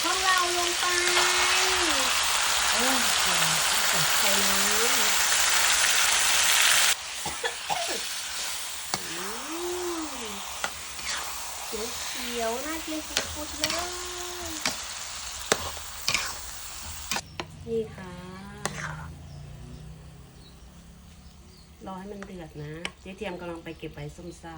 ຂອງເຮົາລົງໄປ. ເອີ ເກືອ ໃສ່ນ້ຳ. ອືມ ຂຽວໆ ໜ້າກິນສຸດໆ ເລີຍ. ນີ້ຄ່ະ ລໍໃຫ້ມັນເດືອດນະ. ເຈທຽມກຳລັງໄປເກັບໃບສົ້ມຊາ.